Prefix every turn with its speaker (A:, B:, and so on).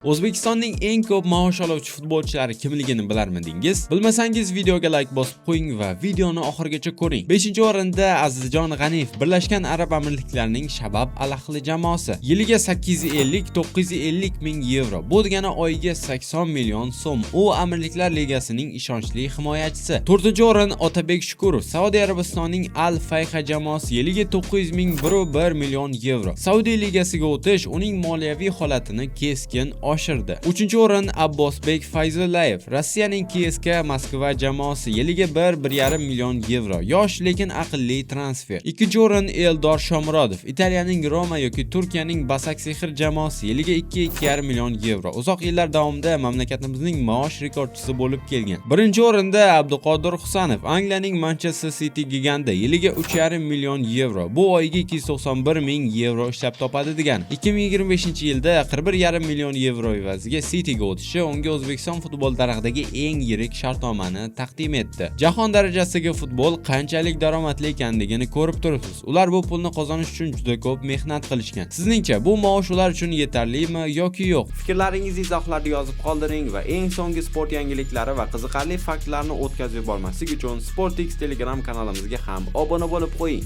A: O'zbekistonning eng ko'p maosh oluvchi futbolchilari kimligini bilarmidingiz? Bilmasangiz, videoga like bosib qo'ying va videoni oxirigacha ko'ring. 5-o'rinda Azizjon G'aniyev, Birlashgan Arab Amirliklarining Shabab Al Ahli jamoasi. Yiliga 850-950 ming yevro. Bu degani oyiga 80 million so'm. U Amirliklar Ligasining ishonchli himoyachisi. 4-o'rin Otabek Shukurov, Saudiya Arabistonining Al Fayha jamoasi. Yiliga 900 ming 1,1 million yevro. Saudiya ligasiga o'tish uning moliyaviy holatini keskin oshirdi. 3-o'rin Abbosbek Fayzullayev, Rossiyaning CSKA Moskva jamoasi. Yiliga 1-1,5 million yevro. Yosh, lekin aqlli transfer. 2-o'rin Eldor Shomurodov, Italiyaning Roma yoki Turkiyaning Basaksehir jamoasi. Yiliga 2-2,5 million yevro. Uzoq yillar davomida mamlakatimizning maosh rekordchisi bo'lib kelgan. 1-o'rinda Abduqodir Husanov, Angliyaning Manchester City giganti. Yiliga 3,5 million yevro. Bu oyiga 291 ming yevro ishlab topadi degani. 2025-yilda 41,5 million yevro evaziga Cityga o'tishi unga O'zbekiston futbol tarixidagi eng yirik shartnomani taqdim etdi. Jahon darajasidagi futbol qanchalik daromadli ekanligini ko'rib turibsiz. Ular bu pulni qozonish uchun juda ko'p mehnat qilishgan. Sizningcha, bu maosh ular uchun yetarlimi yoki yo'q? Fikrlaringizni izohlarda yozib qoldiring va eng so'nggi sport yangiliklari va qiziqarli faktlarni o'tkazib yubormaslik uchun SportX Telegram kanalimizga ham obuna bo'lib qo'ying.